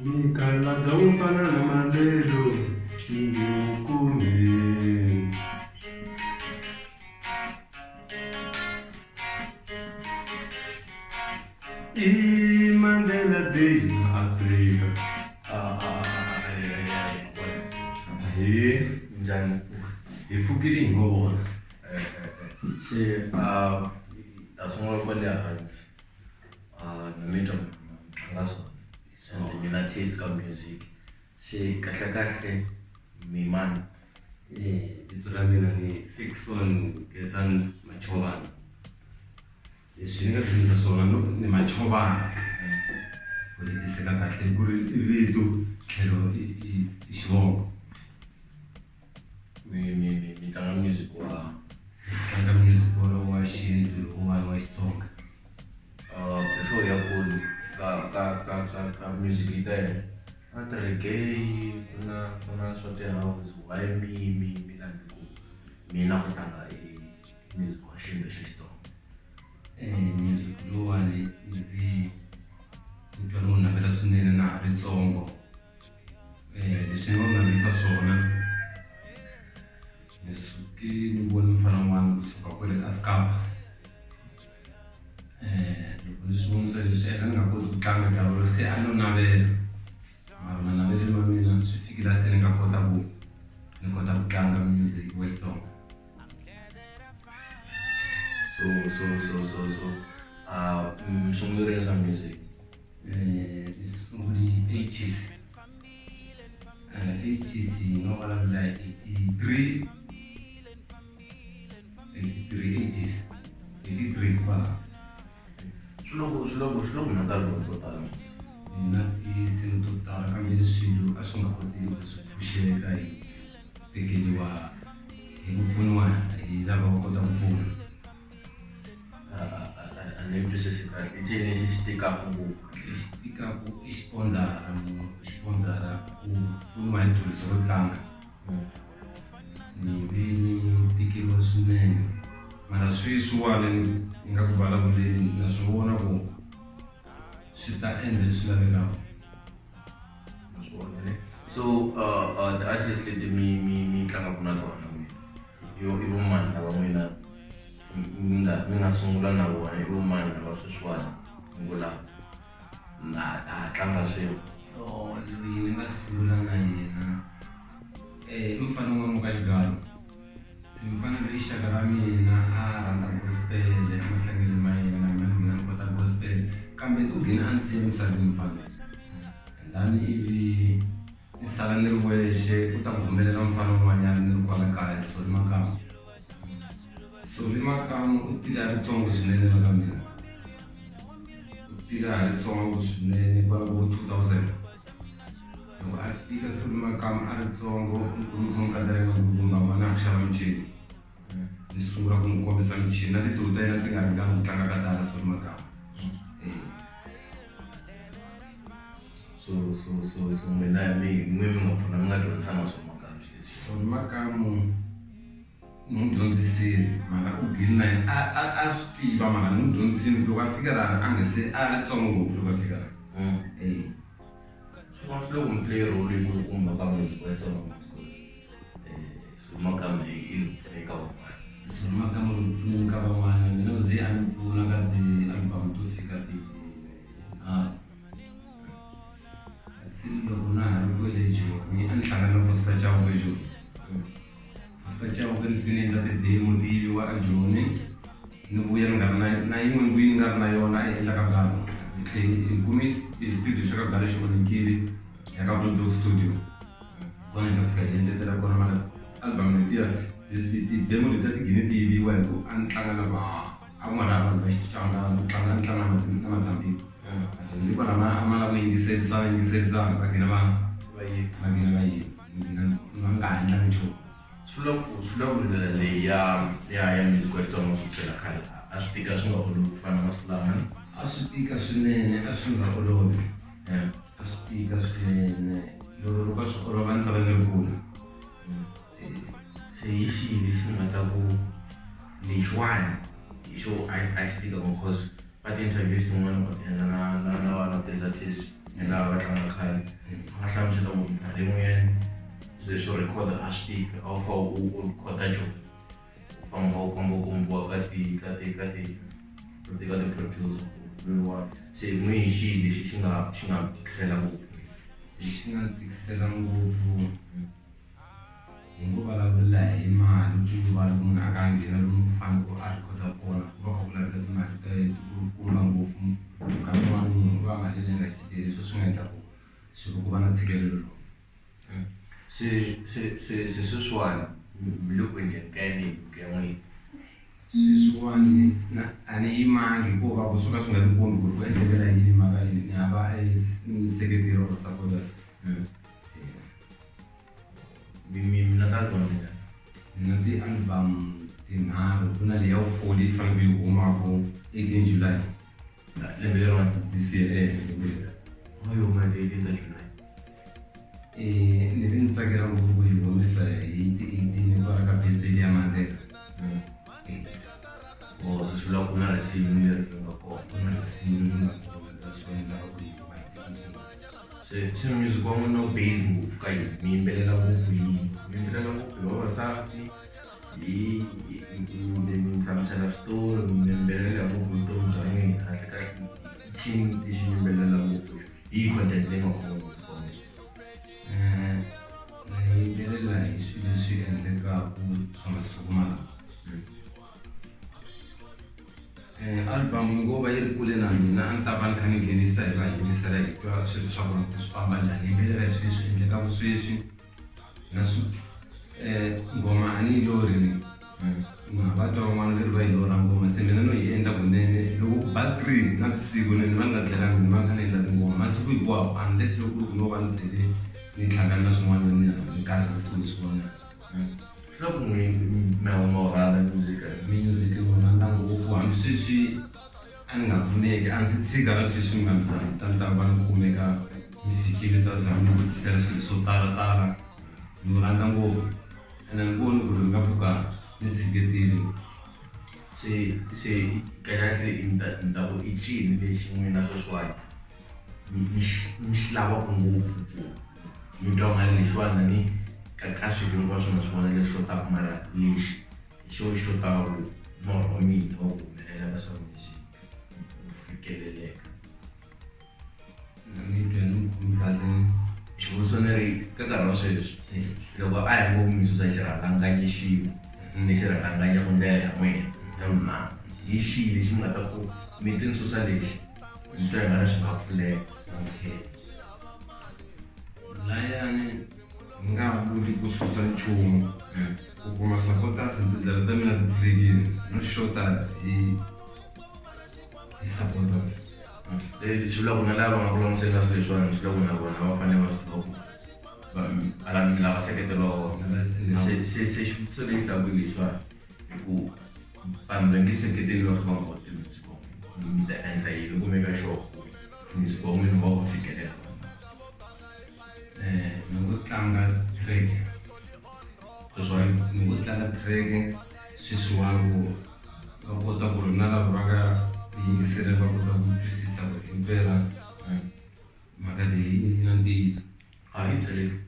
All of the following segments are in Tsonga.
Mikhalabye wo fana na Mandelo ni nge wu kumi. I Mandela Day Afrika. Ahee, Njhani? Hi pfukile hi ngo vona. Se ta sungula kwale hansi. Na mi twa tlanga swona and mi na taste ka music. Se kahle kahle mi mani? Vito ra mina ni Fickson Gezani Machovani. Leswi ni nga dyondzisa swona no ni Machovani ku hetiseka kahle ku ri i vito tlhelo i i i xivongo. Mi tlanga music wa Tlanga music wolowo wa xintu lowuwani wa Xitsonga. Before hi ya kule ka music yi ta yena ku na ti-reggae ku na swa ti-house why mi lange ku mina ku tlanga i music wa xintu xa Xitsonga? Music lowuwani ni vi ni twa ni wu navela swinene na ha ri ntsongo. Leswi ni nga wu navelisa swona ni suke ni vone mufana wun'wana kusuka kwale a Skapa loko ni swi vonisa leswi ene a ni nga koti ku tlanga nkarhi wolowo se a no navela mara manavelelo ma mina swi fiki la se ni nga kota ku ni kota ku tlanga music wa Xitsonga. So mi sungule rini swa music? Ni sungule 80s 80s ni nga vulavula hi 83 83 80s 83 kwalaho. Swi le ku na ti-album to tala. Hi na tinsimu to tala kambe swilo a swi nga koteki ku swi phuxeka hi tekeriwa hi ku pfuniwa hi lava va kota ku pfuna. A ni yi twisisi kahle i ncini lexi xi tikaka ngopfu? Lexi tikaka i xipondzara xipondzara ku pfuniwa hi thulusi ro tlanga ni ve ni tikeriwa swinene mara sweswiwani ni nga ku vulavuleni na swi vona ku swi ta endla leswi lavekaka. Na swi vona ne so ti-artist leti mi tlangaka na tona n'wina i vo mani lava n'wina mi nga sungula na vona i vo mani lava sweswiwani mi ngo la ha tlanga swin'we? Oh, loyi ni nga sungula na yena i mufana wun'wana wa ka Xigalo se mufana loyi i xaka ra mina a rhandza gospel ematlangelo ma yena na mina ni nghena ni kota gospel kambe u nghene a ni siya emisaveni mufana loyi and then ivi ni sala ni ri wexe ku ta ku humelela mufana wun'wanyana ni ri kwala kaya Solly Makamu. Solly Makamu u tile a ri tsongo swinene la ka mina u tile a ri tsongo swinene kwala vo 2000 loko a fika Solly Makamu a ri tsongo ni kume ku nkatela nga n'wana a ku xava michini ni sungula ku n'wi kombisa michini na titoyi ta yena ti nga ringani ku tlanga katara Solly Makamu. So n'wina mi n'we mi nga pfuna mi nga dyondzisa na Solly Makamu sweswi? Solly Makamu ni n'wi dyondzisile mara u gile na yena a swi tiva mara ni n'wi dyondzisile loko a fika lana a nga se a ri tsongo ngopfu loko a fika lana e. Swin'wana swi le ku mi play role yikulukumba ka music wa Xitsonga because Solly Makamu i le ku pfuneni ka van'wana. Solly Makamu u le ku pfuneni ka van'wana mina u ze a ni pfuna ka ti-album to fika tinharhu. Kasi loko na ha ri kwele Joni a ni hlangana na Foster Chauke Joni. Foster Chauke ni fike ni endla ti-demo ti yiviwa eJoni ni vuya ni nga ri na na yin'we ni ni nga ri na yona a yi endla ka Galo. Hi tlhe hi kume studio xa ka Galo xi onhakile ya ka Blue Dog Studio. Kona hi nga fika hi endletela kona mara album letiya ti-demo letiya ti gine ti yiviwa hi ku a ni tlanga na va a ku nga ri vanhu va Xitsonga ni tlanga ni tlanga na Mazambiko. Mazambiko lama a ma lava ku yingiserisana yingiserisana va gina va Va yiva. Va gina va yiva ni gina ni nga ha endlangi nchumu. Swi vula ku ndlela leyi ya music wa Xitsonga kusukela khale a swi tika swi nga olovi ku fana na masiku lama. A swi tika swinene a swi nga olovi a swi tika swinene loko loko a swi olova a ni ta va ni ri kule. Se hi xihi lexi ni nga ta ku lexiwani hi xo a xi tika ngopfu cause. Ka ti-interviews tin'wana va ti endla na na na one of these artists lava va tlanga khale va hlamusela ku minkarhi yin'wanyana swilo swo rhekhoda a swi tika a wu fanele u rhekhoda njhani u famba u komba kombiwa ka ti ka ti ka ti ka ti-producer ku loyiwani se n'wi hi xihi lexi xi nga xi nga mi tikisela ngopfu. Lexi nga ni tikisela ngopfu Hi ngo vulavula hi mali ku va loko munhu a kha a nghena lomu ku fanele ku a rhekhoda kona ku va kha ku laveka timali ta tikulukumba ngopfu nkarhi wun'wani munhu u va mali leyi nga fikeleli sweswo swi nga endla ku swi ku va na ntshikelelo lowu. Se se se se sweswiwani mi le ku endleni ka yini hi buku ya n'wina? Sweswiwani na a ni yimangi hikuva ku swo ka swi nga tikombi ku ri ku endlekela yini mhaka yini ni hava nseketelo or supporters. Mi mi mi na ti-album tingani? Ni na ti-album tinharhu ku na leyi ya vu-four leyi faneleke yi humaku 18 July Lembe leriwani this year lembe leri. Why yi huma hi ti 18 ta July? Ni ve ni tsakela ngopfu ku yi humesa hi ti 18 hikwalaho ka birthday ya Mandela. Oh se swi vula ku na risimu leri ri nga kona. Ku na risimu leri nga kona that's why ni lava ku yi huma hi ti 18. Se se music wa n'wina wu base ngopfu ka yini mi yimbelela ngopfu hi yini mi yimbelela ngopfu hi vavasati hi kumbe mi hlamusela switori mi yimbelela ngopfu hi vutomi bya n'wina kahle kahle i ncini lexi mi yimbelela ngopfu hi yihi content leyi nga kona music wa n'wina. Ni yimbelela hi swilo leswi endlekaka swa masiku malawa. Album yi ngo va yi ri kule na mina a ni ta va ni kha ni nghenisa hi va yingisela hi twa swilo swa vona ku swi famba njhani ni yimbelela hi swilo leswi endlekaka sweswi na swi nghoma a ni yi lorhi ni na va twa van'wana leri va yi lorha nghoma se mina no yi endla kunene loko ku ba 3 navusiku ni va ni nga tlelangi ni va ni kha ni endla tinghoma masiku hinkwawo unless loko ku ri ku no va ni tlele ni hlangana na swin'wana ni karharisiwe hi swin'wanyana. Swi la ku n'wi mehe ma wu rhandza music Music ni wu rhandza ngopfu hambi sweswi a ni nga pfuneki a ndzi tshika na sweswi ni nga ta ni ta va ni kumeka ni fikile ta za ni vutisela swilo swo talatala ni wu rhandza ngopfu ene a ni voni ku ri ni nga pfuka ni tshiketile. Se se kahlekahle ni ta ni ta ku i ncini lexi n'wina sweswiwani mi xi mi xi lavaka ngopfu ku mi twa nga ri lexiwani ni ka ka swilo hinkwaswo na swi vona leswi xotaka mara lexi hi xo xi xotaka ku norho wa mina wa ku humelela ka swa music wu fikeleleka. Ni twa ni mi khomi kahle. Xivutiso ni ri ka nkarhi wa sweswi loko a hi ngo mi susa xirhalanganyi xin'we lexi rhalanganyaka ndlela ya n'wina ya vunharhu hi xihi lexi mi nga ta ku mi ti ni susa lexi ni twa i nga ri swi nga pfuleka. Okay layani ni nga ha vuli ku susa nchumu ku kuma supporters tindlela ta mina ti pfulekile no xota hi hi supporters. Swi vula ku na lava nga ku langutiseni ka swilo leswiwani swi vula ku na vona va fanele va swi tiva ku va mi lava nseketelo wa vona se se se xivutiso lexi taka hi lexiwani hi ku vanhu va nge seketeli va kha va nga wu tivi music wa n'wina mi ta endla yini ku make sure ku music wa n'wina wa va fikelela vanhu. Ni ngo tlanga track Sweswiwani ni ngo tlanga track sweswiwani ku va kota ku ri na lava va nga yingiseleni va kota ku twisisa ku himpela mhaka leyi yi na ntiyiso. A yi tsaleli.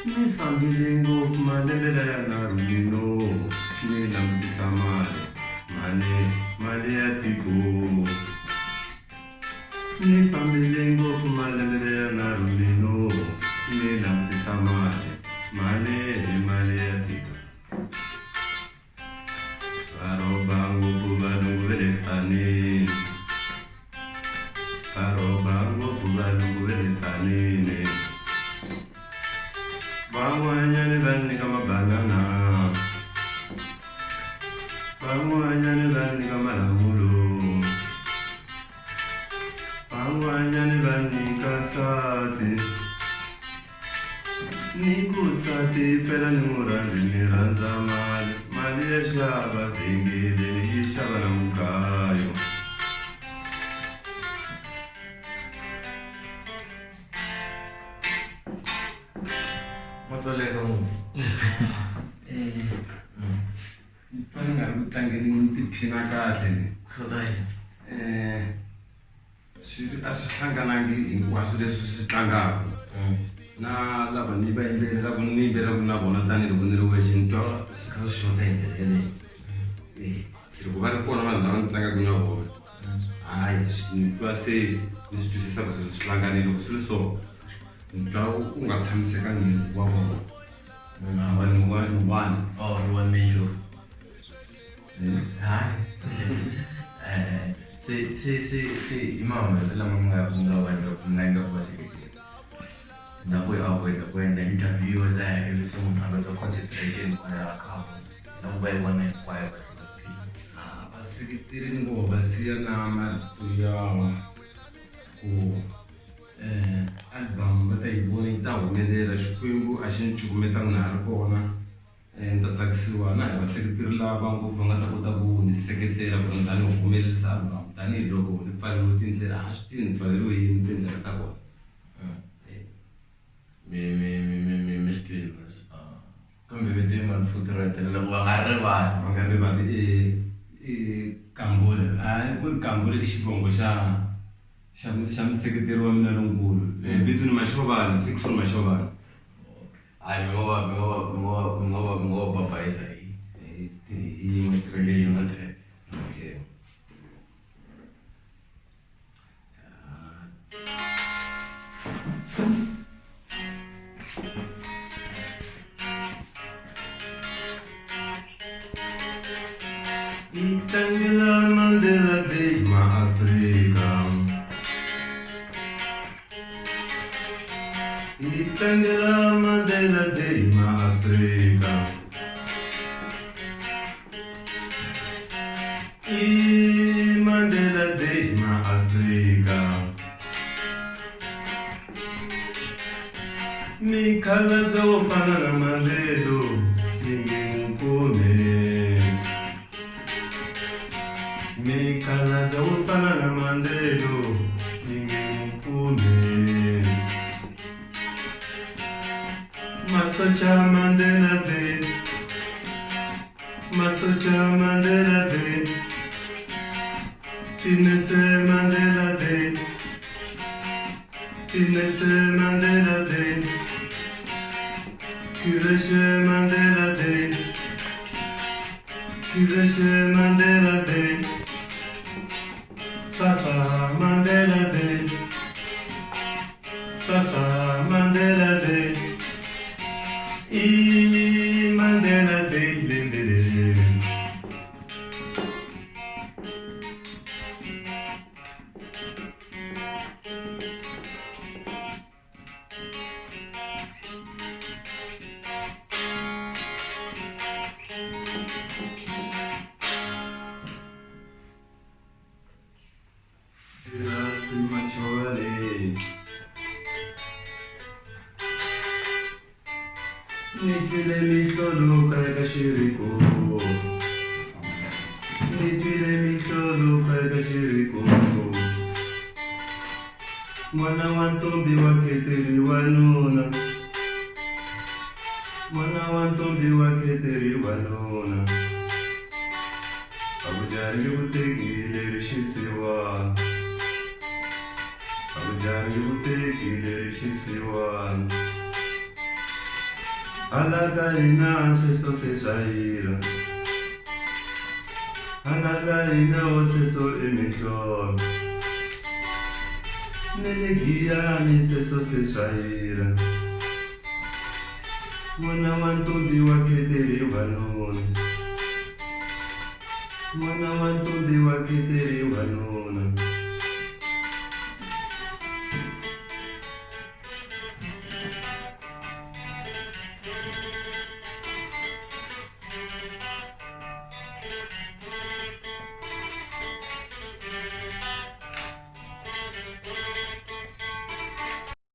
Ni fambile ngopfu malembe laya nharhu mino ni langutisa mali mali mali ya tiko ni fambile ngopfu malembe laya nharhu mino ni langutisa mali mali mali ya tiko Va rhoba ngopfu valungu va le Tzaneen. Va rhoba ngopfu valungu va le Tzaneen. Van'wanyani va nyika mabanana. Van'wanyani va nyika. tifela ni n'wi rhandzi ni rhandza mali mali ya xava vhengeleni yi xava na mugayo. Matsoleka muzi. Ni twa ni nga ri ku tlangeni ni tiphina kahle ni. Hlula yini? Swi a swi hlanganangi hinkwaswo leswi swi tlangaka na lava ni va yimbelelaka ni yimbelelaka na vona tanihiloko ni ri wexe ni twa swi kha swi xota hi ndlela yeleyo. Se loko va ri kona vanhu lava ni tlangaka na vona hayi ni twa se ni swi twisisa ku swi hlanganile loko swi ri so ni twa u nga tshamisekangi music wa vona. One one one. Oh, you one man show. Hayi. Eh, se se se se i mahungu lama mi nga mi nga wa endla mi nga endla ku va seketela. Na ku yi avoid ku endla interview la ivi se munhu a lose concentration hikwalaho ka na ku va yi vona hinkwayo va hlula A vaseketeri ni ngo va siya na marito ya ku album va ta yi vona yi ta humelela Xikwembu a xi ni cukumetanga na ha ri kona. Ni ta tsakisiwa na hi vaseketeri lava ngopfu va nga ta kota ku ni seketela ku ni za ni humelerisa album tanihiloko ni pfaleriwe tindlela a swi tivi ni pfaleriwe yini tindlela ta kona. Mi mi mi mi mi mi swi twile kambe vito i mani futhi ro hetelela ku va nga rivali. Va nga rivali i Kambule hayi ku ri Kambule i xivongo xa xa xa museketeri wa mina lonkulu vito ni Mashovani Fickson Mashovani. Hayi mi ngo va mi ngo va mi ngo va mi ngo va mi ngo va babayisa hi hi yin'we track. Hi yin'we track. Okay. Yi tlangela Mandela Day maAfrika. Yi tlangela Mandela Day maAfrika. I Mandela Day maAfrika. Mikhalabye wo fana na Mandelo ni nge n'wi kumi. Mikhalabye wo fana na Mandelo ni nge n'wi kumi. Masocha Mandela Day, Masocha Mandela Day, Tinese Mandela Day, Tinese Mandela Day, Kureshe Mandela Day, Kureshe Mandela Day, Sasa Mandela Day, Sasa Mandela Day, I Mandela Day, Lendele. Ni twile mihlolo eka xiriko. Ni twile mihlolo eka xiriko. N'wana wa ntombi wa kheteri wanuna. N'wana wa ntombi wa kheteri wanuna. Abuja ri ku tekile ri xisiwana. Abuja ri ku tekile ri xisiwana. Hala ka hina sweswo se swa yila. Hala ka hina wo sweswo i mihlolo. Ni le Giyani sweswo se swa yila. N'wana wa ntombi wa kheteri wanuna. N'wana wa ntombi wa kheteri wanuna.